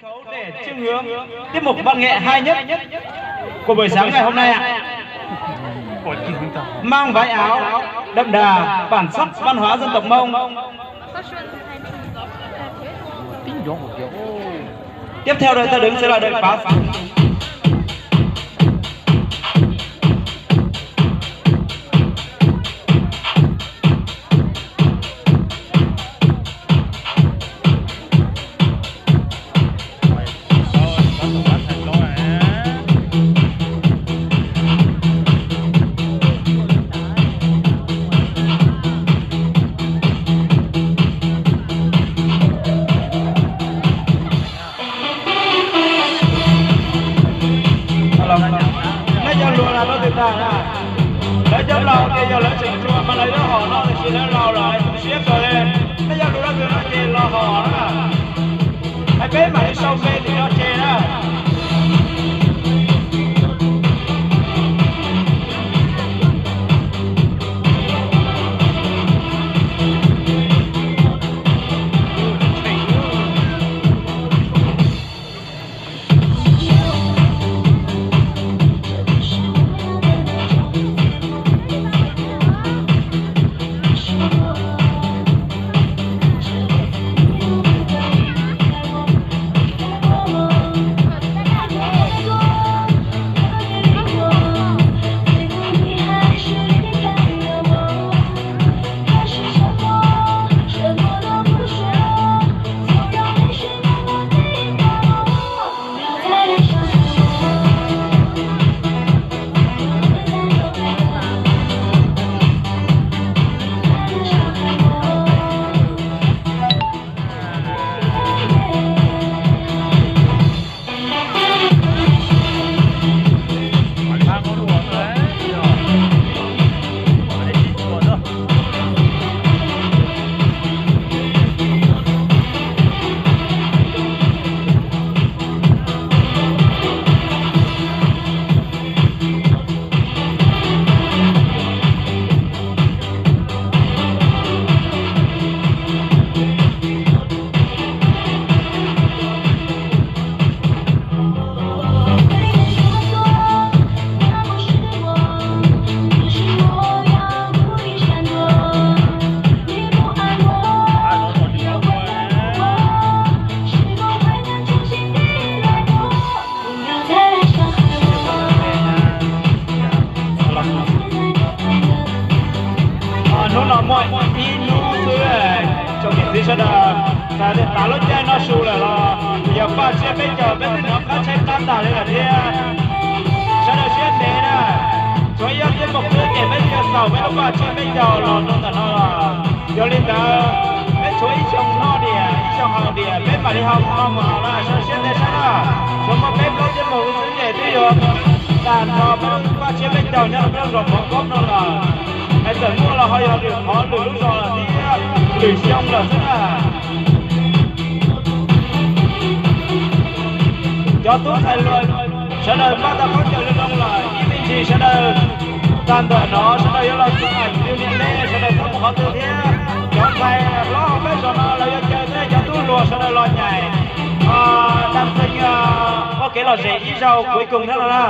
Cháu để Trương Hướng, tiết mục văn nghệ hay nhất của buổi sáng ngày hôm nay ạ. Mang váy áo đậm đà bản sắc văn hóa dân tộc Mông. Tiếp theo đợi ta đứng sẽ là đợi Pá. Nej cov hluas los rau twg tag na? Lawv cov laus ces yog lawv tseem hluas mas lawv yuav hom no tiam sis lawv laus lawm tu siab kawg li. Nej cov hluas rau twg no ces los hom na. Hais peb mam li sau npe tim no ces na. Hnub no muaj ib hnub xwb, tsoom niam txiv sawv daws, tas lub caij no su lawm los yog paj tsiab peb caug peb twb hnov qab tsheb qab ntag li lawm thiab. Sawv daws siab ntev na, tshuav ib ob tiab moos xwb ces peb yuav xaus peb lub paj tsiab peb caug los rau ntawm no los. Yog li ntawd, peb tshuav ib xyoos noj diam ib xyoos haus diam, peb mam li ho mus haus na, sawv daws siab ntev sab na. Tshuav muaj peb plaub tiab moos xwb ces twb yuav tag nrho peb lub paj tsiab peb caug nyob rau peb lub zos Pov Kob no lawm. Hais txawm muaj los ho yog lwm qhov lwm lub zos lawm thiab lwm xyoo lawm xwb na. Cov tub ntxhais hluas sawv daws npaj tau khaub ncaws zoo lawm, ib me ntsis sawv daws tag ntawm no sawv daws yuav los txog ntawm niam teb, sawv daws txhob mus qhov twg thiab. Cov ntxhais hlob hauv peb zos no lawv yuav caw tej cov tub hluas sawv daws los nyaim, tam xees ua kev lom zem ib zaug kuv ib koog thiab no na.